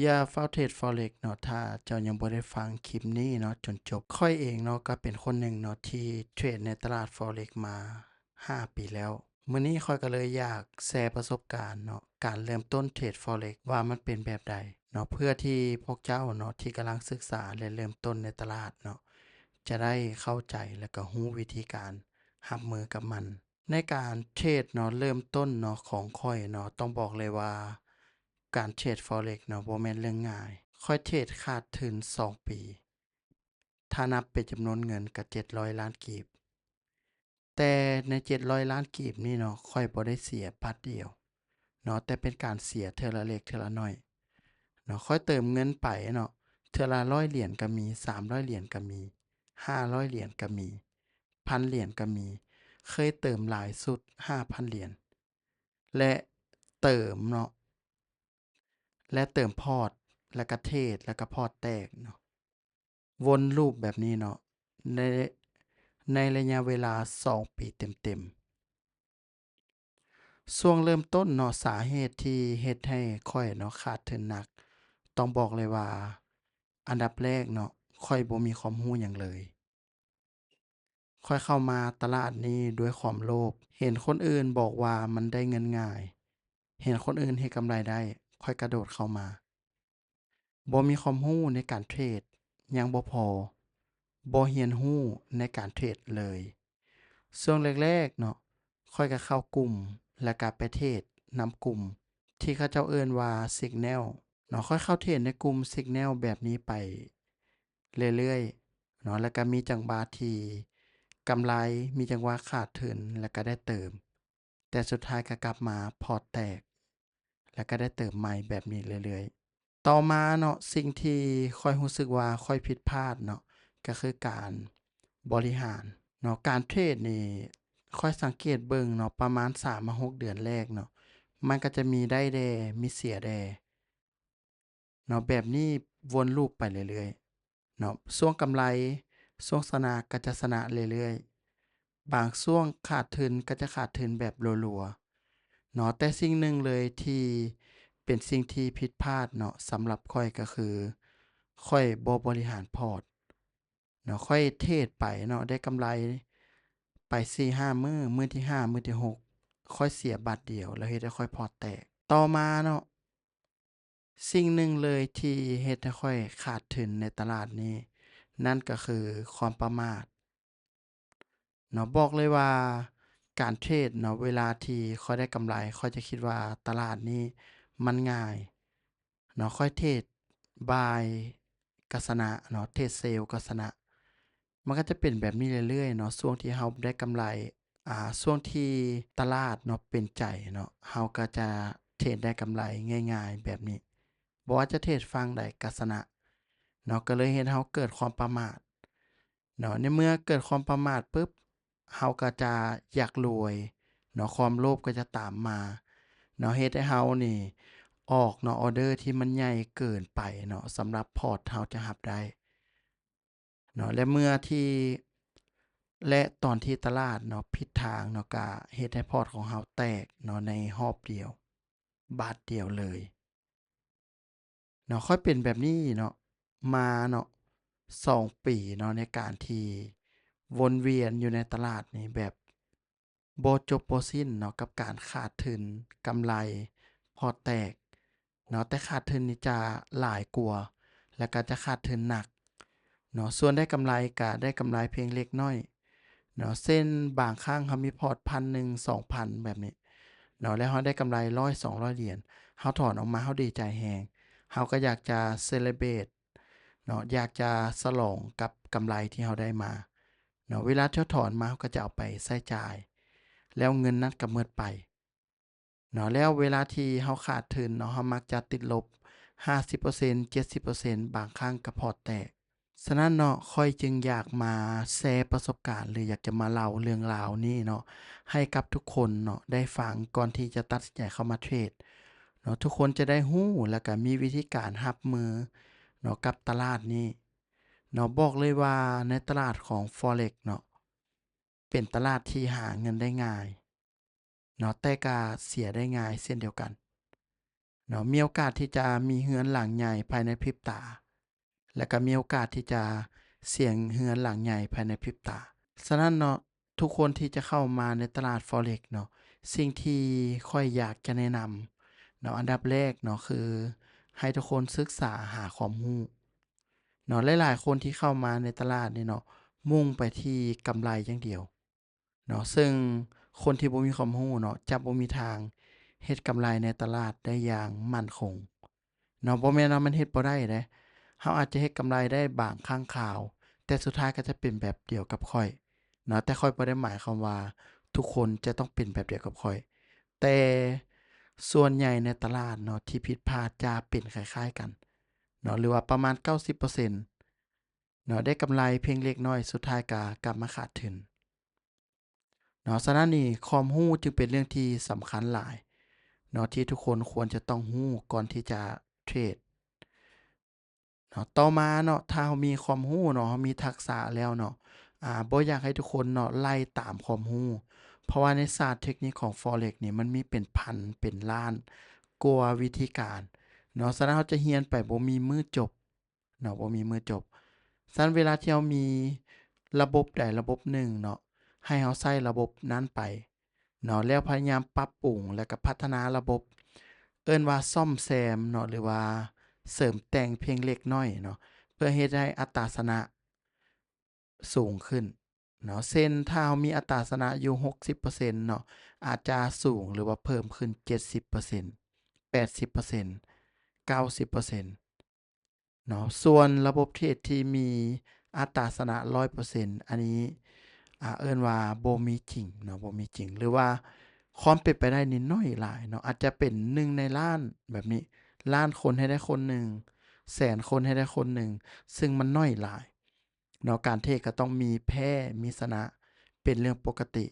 ຢ່າຟ້າວເທຣດ Forex ເນາະ ຖ້າເຈົ້າຍັງບໍ່ໄດ້ຟັງຄລິບນີ້ເນາະຈົນຈົບ. ຂ້ອຍເອງເນາະ ກໍເປັນຄົນໜຶ່ງເນາະ ທີ່ເທຣດໃນຕະຫຼາດ Forex ມາຫ້າປີແລ້ວ. ມື້ນີ້ຂ້ອຍກໍເລີຍຢາກແຊປະສົບການເນາະ ການເລີ່ມຕົ້ນເທຣດ Forex ວ່າມັນເປັນແບບໃດເນາະ ເພື່ອທີ່ພວກເຈົ້າເນາະ ທີ່ກຳລັງສຶກສາ ແລະ ເລີ່ມຕົ້ນໃນຕະຫຼາດເນາະ ຈະໄດ້ເຂົ້າໃຈ ແລະ ກໍຮູ້ວິທີການຮັບມືກັບມັນ. ໃນການເທຣດເນາະ ເລີ່ມຕົ້ນເນາະ ຂອງຂ້ອຍເນາະ ຕ້ອງບອກເລີຍວ່າ ການເທຣດ Forex ເນາະ ບໍ່ແມ່ນເລື່ອງງ່າຍ. ຂ້ອຍເທຣດຂາດທຶນສອງປີ ຖ້ານັບເປັນຈຳນວນເງິນກໍເຈັດຮ້ອຍລ້ານກີບ. ແຕ່ໃນເຈັດຮ້ອຍລ້ານກີບນີ້ເນາະ ຂ້ອຍບໍ່ໄດ້ເສຍບາດດຽວເນາະ ແຕ່ເປັນການເສຍເທື່ອລະເລັກເທື່ອລະໜ້ອຍເນາະ. ຂ້ອຍເຕີມເງິນໄປເນາະ ເທື່ອລະຮ້ອຍຫຼຽນກໍມີ, ສາມຮ້ອຍຫຼຽນກໍມີ, ຫ້າຮ້ອຍຫຼຽນກໍມີ, ພັນຫຼຽນກໍມີ, ເຄີຍເຕີມຫຼາຍສຸດຫ້າພັນຫຼຽນ ແລະ ເຕີມເນາະ ແລະ ເຕີມພອດ ແລະກະເທຣດ ແລະກະພອດແຕກເນາະ ວົນລູບແບບນີ້ເນາະ ໃນ ໃນໄລຍະເວລາສອງປີເຕັມໆ. ຊ່ວງເລີ່ມຕົ້ນເນາະ ສາເຫດທີ່ເຮັດໃຫ້ຂ້ອຍເນາະຂາດທຶນໜັກ ຕ້ອງບອກເລີຍວ່າ ອັນດັບແລກເນາະ ຂ້ອຍບໍ່ມີຄວາມຮູ້ຫຍັງເລີຍ. ຂ້ອຍເຂົ້າມາຕະຫຼາດນີ້ດ້ວຍຄວາມໂລບ, ເຫັນຄົນອື່ນບອກວ່າມັນໄດ້ເງິນງ່າຍ, ເຫັນຄົນອື່ນເຮັດກຳໄລໄດ້, ຂ້ອຍກະໂດດເຂົ້າມາ. ບໍ່ມີຄວາມຮູ້ໃນການເທຣດ, ຍັງບໍ່ພໍ, ບໍ່ຮຽນຮູ້ໃນການເທຣດເລີຍ. ຊ່ວງແລກໆເນາະ ຂ້ອຍກະເຂົ້າກຸ່ມ ແລ້ວກະໄປເທຣດນຳກຸ່ມ ທີ່ເຂົາເຈົ້າເອີ້ນວ່າ Signal ເນາະ. ຂ້ອຍເຂົ້າເທຣດໃນກຸ່ມ Signal ແບບນີ້ໄປເລື້ອຍໆເນາະ ແລ້ວກະມີຈັງຫວະທີ່ກຳໄລ, ມີຈັງຫວະຂາດທຶນ ແລ້ວກະໄດ້ເຕີມ. ແຕ່ສຸດທ້າຍກໍກັບມາພອດແຕກ ແລ້ວກໍໄດ້ເຕີມໃໝ່ແບບນີ້ເລື້ອຍໆ. ຕໍ່ມາເນາະ ສິ່ງທີ່ຂ້ອຍຮູ້ສຶກວ່າຂ້ອຍຜິດພາດເນາະ ກໍຄືການບໍລິຫານເນາະ. ການເທຣດນີ້ ຂ້ອຍສັງເກດເບິ່ງເນາະ ປະມານສາມມາຫົກເດືອນແລກເນາະ ມັນກໍຈະມີໄດ້ແດ່ ມີເສຍແດ່ ເນາະ ແບບນີ້ວົນລູບໄປເລື້ອຍໆເນາະ. ຊ່ວງກຳໄລ ຊ່ວງຊະນະກໍຈະຊະນະເລື້ອຍໆ, ບາງຊ່ວງຂາດທຶນກໍຈະຂາດທຶນແບບລັວໆເນາະ. ແຕ່ສິ່ງໜຶ່ງເລີຍທີ່ເປັນສິ່ງທີ່ຜິດພາດເນາະ ສຳລັບຂ້ອຍກໍຄື ຂ້ອຍບໍ່ບໍລິຫານພອດ ເນາະ. ຂ້ອຍເທຣດໄປເນາະ ໄດ້ກຳໄລໄປສີ່ຫ້າມື້, ມື້ທີຫ້າ ມື້ທີຫົກ ຂ້ອຍເສຍບາດດຽວ ແລ້ວເຮັດໃຫ້ຂ້ອຍພອດແຕກ. ຕໍ່ມາເນາະ ສິ່ງໜຶ່ງເລີຍທີ່ເຮັດໃຫ້ຂ້ອຍຂາດທຶນໃນຕະຫຼາດນີ້ ນັ້ນກໍຄືຄວາມປະໝາດເນາະ. ບອກເລີຍວ່າການເທຣດເນາະ ເວລາທີ່ຂ້ອຍໄດ້ກຳໄລ ຂ້ອຍຈະຄິດວ່າຕະຫຼາດນີ້ມັນງ່າຍເນາະ. ຂ້ອຍເທຣດບາຍ ກໍຊະນະເນາະ ເທຣດເຊລກໍຊະນະ. ມັນກໍຈະເປັນແບບນີ້ເລື້ອຍໆເນາະ ຊ່ວງທີ່ເຮົາໄດ້ກຳໄລ ອ່າ ຊ່ວງທີ່ຕະຫຼາດເນາະເປັນໃຈເນາະ ເຮົາກໍຈະເທຣດໄດ້ກຳໄລງ່າຍໆແບບນີ້ ບໍ່ວ່າຈະເທຣດຝັ່ງໃດກໍຊະນະເນາະ. ກໍເລີຍເຮັດໃຫ້ເຮົາເກີດຄວາມປະໝາດເນາະ. ໃນເມື່ອເກີດຄວາມປະໝາດປຶບ ເຮົາກໍຈະຢາກລວຍເນາະ ຄວາມໂລບກໍຈະຕາມມາເນາະ ເຮັດໃຫ້ເຮົານີ້ອອກເນາະ ອອເດີທີ່ມັນໃຫຍ່ເກີນໄປເນາະ ສຳລັບພອດເຮົາຈະຮັບໄດ້ເນາະ. ແລະເມື່ອທີ່ ແລະຕອນທີ່ຕະຫຼາດເນາະຜິດທາງເນາະ ກະເຮັດໃຫ້ພອດຂອງເຮົາແຕກເນາະ ໃນຮອບດຽວ ບາດດຽວເລີຍເນາະ. ຂ້ອຍເປັນແບບນີ້ເນາະ ມາເນາະ ສອງປີເນາະ ໃນການທີ່ວົນວຽນຢູ່ໃນຕະຫຼາດນີ້ແບບບໍ່ຈົບບໍ່ສິ້ນເນາະ ກັບການຂາດທຶນ, ກຳໄລ, ພອດແຕກເນາະ. ແຕ່ຂາດທຶນນີ້ຈະຫຼາຍກວ່າ ແລ້ວກໍຈະຂາດທຶນໜັກເນາະ. ສ່ວນໄດ້ກຳໄລກໍໄດ້ກຳໄລພຽງເລັກນ້ອຍເນາະ ເຊັ່ນ ບາງຄັ້ງເຮົາມີພອດພັນໜຶ່ງ ສອງພັນ ແບບນີ້ເນາະ ແລ້ວເຮົາໄດ້ກຳໄລຮ້ອຍ ສອງຮ້ອຍຫຼຽນ ເຮົາຖອນອອກມາ ເຮົາດີໃຈແຮງ ເຮົາກໍຢາກຈະ celebrate ເນາະ ຢາກຈະສະຫຼອງກັບກຳໄລທີ່ເຮົາໄດ້ມາເນາະ. ເວລາທີ່ເຮົາຖອນມາ ເຮົາກໍຈະເອົາໄປໃຊ້ຈ່າຍ ແລ້ວເງິນນັ້ນກໍໝົດໄປເນາະ. ແລ້ວເວລາທີ່ເຮົາຂາດທຶນເນາະ ເຮົາມັກຈະຕິດລົບຫ້າສິບເປີເຊັນ ເຈັດສິບເປີເຊັນ ບາງຄັ້ງກໍພອດແຕກ. ສະນັ້ນເນາະ ຂ້ອຍຈຶ່ງຢາກມາແຊປະສົບການ ຫຼື ຢາກຈະມາເລົ່າເລື່ອງລາວນີ້ເນາະ ໃຫ້ກັບທຸກຄົນເນາະໄດ້ຟັງ ກ່ອນທີ່ຈະຕັດສິນໃຈເຂົ້າມາເທຣດເນາະ. ທຸກຄົນຈະໄດ້ຮູ້ ແລ້ວກໍມີວິທີການຮັບມືເນາະ ກັບຕະຫຼາດນີ້ເນາະ. ບອກເລີຍວ່າໃນຕະຫຼາດຂອງ Forex ເນາະ ເປັນຕະຫຼາດທີ່ຫາເງິນໄດ້ງ່າຍເນາະ ແຕ່ກໍເສຍໄດ້ງ່າຍເຊັ່ນດຽວກັນ ເນາະ ມີໂອກາດທີ່ຈະມີເຮືອນຫຼັງໃຫຍ່ພາຍໃນພິບຕາ ແລະກໍມີໂອກາດທີ່ຈະສ່ຽງເຮືອນຫຼັງໃຫຍ່ພາຍໃນພິບຕາ. ສະນັ້ນເນາະ ທຸກຄົນທີ່ຈະເຂົ້າມາໃນຕະຫຼາດ Forex ເນາະ ສິ່ງທີ່ຂ້ອຍຢາກຈະແນະນຳເນາະ ອັນດັບແລກເນາະ ຄືໃຫ້ທຸກຄົນສຶກສາຫາຄວາມຮູ້ເນາະ. ຫຼາຍໆຄົນທີ່ເຂົ້າມາໃນຕະຫຼາດນີ້ເນາະ ມຸ່ງໄປທີ່ກຳໄລຢ່າງດຽວເນາະ ເຊິ່ງຄົນທີ່ບໍ່ມີຄວາມຮູ້ເນາະ ຈະບໍ່ມີທາງເຮັດກຳໄລໃນຕະຫຼາດໄດ້ຢ່າງໝັ້ນຄົງ ເນາະ ບໍ່ແມ່ນວ່າມັນເຮັດບໍ່ໄດ້ເດ້. ເຮົາອາດຈະເຮັດກຳໄລໄດ້ບາງຄັ້ງຄາວ ແຕ່ສຸດທ້າຍກໍຈະເປັນແບບດຽວກັບຂ້ອຍເນາະ. ແຕ່ຂ້ອຍບໍ່ໄດ້ໝາຍຄວາມວ່າທຸກຄົນຈະຕ້ອງເປັນແບບດຽວກັບຂ້ອຍ ແຕ່ສ່ວນໃຫຍ່ໃນຕະຫຼາດເນາະ ທີ່ຜິດພາດຈະເປັນຄ້າຍໆກັນເນາະ ຫຼືວ່າປະມານເກົ້າສິບເປີເຊັນເນາະ ໄດ້ກຳໄລພຽງເລັກນ້ອຍ ສຸດທ້າຍກໍກັບມາຂາດທຶນ ເນາະ. ສະນັ້ນນີ້ ຄວາມຮູ້ຈຶ່ງເປັນເລື່ອງທີ່ສຳຄັນຫຼາຍເນາະ ທີ່ທຸກຄົນຄວນຈະຕ້ອງຮູ້ກ່ອນທີ່ຈະເທຣດເນາະ. ຕໍ່ມາເນາະ ຖ້າເຮົາມີຄວາມຮູ້ເນາະ ເຮົາມີທັກສະແລ້ວເນາະ ອາ ບໍ່ຢາກໃຫ້ທຸກຄົນເນາະ ໄລ່ຕາມຄວາມຮູ້ ເພາະວ່າໃນສາດເທັກນິກຂອງ Forex ນີ້ ມັນມີເປັນພັນເປັນລ້ານກວ່າວິທີການເນາະ. ສະນັ້ນ ເຮົາຈະຮຽນໄປບໍ່ມີມື້ຈົບ ເນາະ ບໍ່ມີມື້ຈົບ. ສະນັ້ນເວລາທີ່ເຮົາມີລະບົບໃດລະບົບໜຶ່ງເນາະ ໃຫ້ເຮົາໃຊ້ລະບົບນັ້ນໄປເນາະ ແລ້ວພະຍາຍາມປັບປຸງ ແລ້ວກໍພັດທະນາລະບົບ ເອີ້ນວ່າສ້ອມແຊມເນາະ ຫຼືວ່າເສີມແຕ່ງພຽງເລັກນ້ອຍເນາະ ເພື່ອເຮັດໃຫ້ອັດຕາຊະນະສູງຂຶ້ນເນາະ. ເຊັ່ນ ຖ້າເຮົາມີອັດຕາຊະນະຢູ່ຫົກສິບເປີເຊັນເນາະ ອາດຈະສູງ ຫຼືວ່າເພີ່ມຂຶ້ນເຈັດສິບເປີເຊັນ ແປດສິບເປີເຊັນ ເກົ້າສິບເປີເຊັນ ເນາະ. ສ່ວນລະບົບເທຣດທີ່ມີອັດຕາຊະນະຮ້ອຍເປີເຊັນ ອັນນີ້ ອາ ເອີ້ນວ່າບໍ່ມີຈິງເນາະ ບໍ່ມີຈິງ ຫຼືວ່າຄວາມເປັນໄປໄດ້ນີ້ໜ້ອຍຫຼາຍເນາະ ອາດຈະເປັນໜຶ່ງໃນລ້ານແບບນີ້ ລ້ານຄົນໃຫ້ໄດ້ຄົນໜຶ່ງ ແສນຄົນໃຫ້ໄດ້ຄົນໜຶ່ງ ຊຶ່ງມັນໜ້ອຍຫຼາຍເນາະ. ການເທຣດກໍຕ້ອງມີແພ້ມີຊະນະ ເປັນເລື່ອງປົກກະຕິ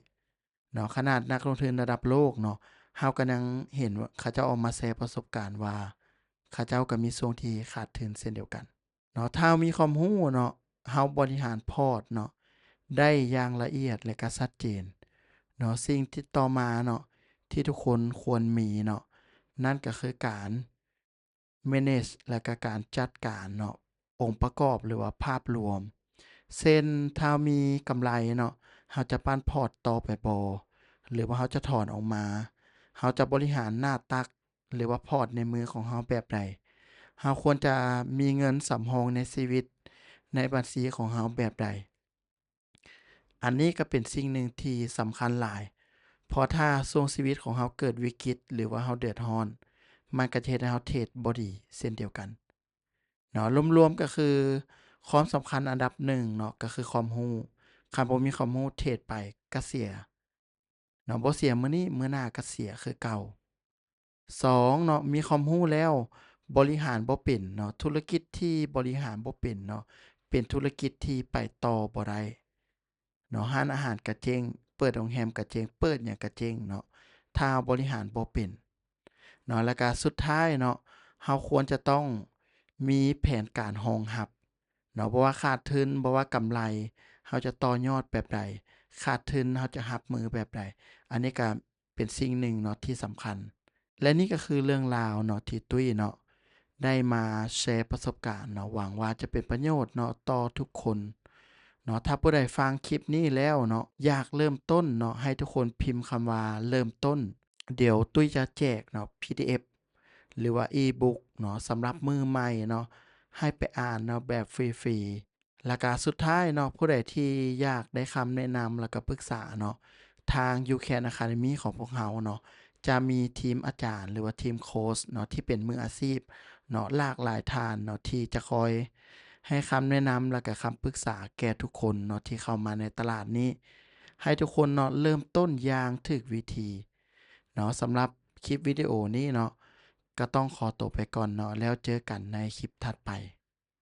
ເນາະ. ຂະໜາດນັກລົງທຶນລະດັບໂລກເນາະ ເຮົາກໍຍັງເຫັນວ່າເຂົາເຈົ້າອອກມາແຊປະສົບການວ່າ ເຂົາເຈົ້າກໍມີຊ່ວງທີ່ຂາດທຶນເຊັ່ນດຽວກັນເນາະ. ຖ້າເຮົາມີຄວາມຮູ້ເນາະ ເຮົາບໍລິຫານພອດເນາະ ໄດ້ຢ່າງລະອຽດ ແລະ ກໍຊັດເຈນເນາະ. ສິ່ງທີ່ຕໍ່ມາເນາະ ທີ່ທຸກຄົນຄວນມີເນາະ ນັ້ນກໍຄືການ manage ແລະກະການຈັດການເນາະ ອົງປະກອບ ຫຼືວ່າພາບລວມ ເຊັ່ນ ຖ້າເຮົາມີກຳໄລເນາະ ເຮົາຈະປັ້ນພອດຕໍ່ໄປບໍ່ ຫຼືວ່າເຮົາຈະຖອນອອກມາ ເຮົາຈະບໍລິຫານໜ້າຕັກ ຫຼືວ່າພອດໃນມືຂອງເຮົາແບບໃດ ເຮົາຄວນຈະມີເງິນສຳຮອງໃນຊີວິດ ໃນບັນຊີຂອງເຮົາແບບໃດ. ອັນນີ້ກໍເປັນສິ່ງໜຶ່ງທີ່ສຳຄັນຫຼາຍ ເພາະຖ້າຊ່ວງຊີວິດຂອງເຮົາເກີດວິກິດ ຫຼືວ່າເຮົາເດືອດຮ້ອນ ມັນກໍຈະເຮັດໃຫ້ເຮົາເທຣດບໍ່ດີເຊັ່ນດຽວກັນເນາະ. ລວມໆກໍຄືຄວາມສຳຄັນອັນດັບໜຶ່ງເນາະ ກໍຄືຄວາມຮູ້. ຄັນບໍ່ມີຄວາມຮູ້ ເທຣດໄປກໍເສຍເນາະ ບໍ່ເສຍມື້ນີ້ ມື້ໜ້າກໍເສຍຄືເກົ່າ. ສອງເນາະ ມີຄວາມຮູ້ແລ້ວບໍລິຫານບໍ່ເປັນເນາະ ທຸລະກິດທີ່ບໍລິຫານບໍ່ເປັນເນາະ ເປັນທຸລະກິດທີ່ໄປຕໍ່ບໍ່ໄດ້ເນາະ. ຮ້ານອາຫານກະເຈັງ ເປີດໂຮງແຮມກະເຈັງ ເປີດຫຍັງກະເຈັງເນາະ ຖ້າເຮົາບໍລິຫານບໍ່ເປັນເນາະ. ແລ້ວກະສຸດທ້າຍເນາະ ເຮົາຄວນຈະຕ້ອງມີແຜນການຮອງຮັບເນາະ ບໍ່ວ່າຂາດທຶນ ບໍ່ວ່າກຳໄລ ເຮົາຈະຕໍ່ຍອດແບບໃດ ຂາດທຶນ ເຮົາຈະຮັບມືແບບໃດ. ອັນນີ້ກະ ເປັນສິ່ງໜຶ່ງເນາະທີ່ສຳຄັນ ແລະ ນີ້ກໍຄືເລື່ອງລາວເນາະທີ່ຕຸ້ຍເນາະໄດ້ມາແຊປະສົບການເນາະ ຫວັງວ່າຈະເປັນປະໂຫຍດເນາະຕໍ່ທຸກຄົນເນາະ. ຖ້າຜູ້ໃດຟັງຄລິບນີ້ແລ້ວເນາະ ຢາກເລີ່ມຕົ້ນເນາະ ໃຫ້ທຸກຄົນພິມຄຳວ່າເລີ່ມຕົ້ນ ດຽວຕຸ້ຍຈະແຈກເນາະ ພີດີເອັຟ ຫຼືວ່າອີບຸກເນາະ ສຳລັບມືໃໝ່ເນາະ ໃຫ້ໄປອ່ານເນາະແບບຟຣີໆ. ແລ້ວກະສຸດທ້າຍເນາະ ຜູ້ໃດທີ່ຢາກໄດ້ຄຳແນະນຳ ແລ້ວກະປຶກສາເນາະ ທາງ YouCan Academy ຂອງພວກເຮົາເນາະ ຈະມີທີມອາຈານ ຫຼືວ່າທີມໂຄຊເນາະ ທີ່ເປັນມືອາຊີບເນາະ ຫຼາກຫຼາຍທ່ານເນາະ ທີ່ຈະຄອຍໃຫ້ຄຳແນະນຳ ແລ້ວກະຄຳປຶກສາແກ່ທຸກຄົນເນາະ ທີ່ເຂົ້າມາໃນຕະຫຼາດນີ້ ໃຫ້ທຸກຄົນເນາະ ເລີ່ມຕົ້ນຢ່າງຖືກວິທີເນາະ. ສຳລັບຄລິບວິດີໂອນີ້ເນາະ ກໍຕ້ອງຂໍໂຕໄປກ່ອນເນາະ ແລ້ວເຈີກັນໃນຄລິບຖັດໄປ.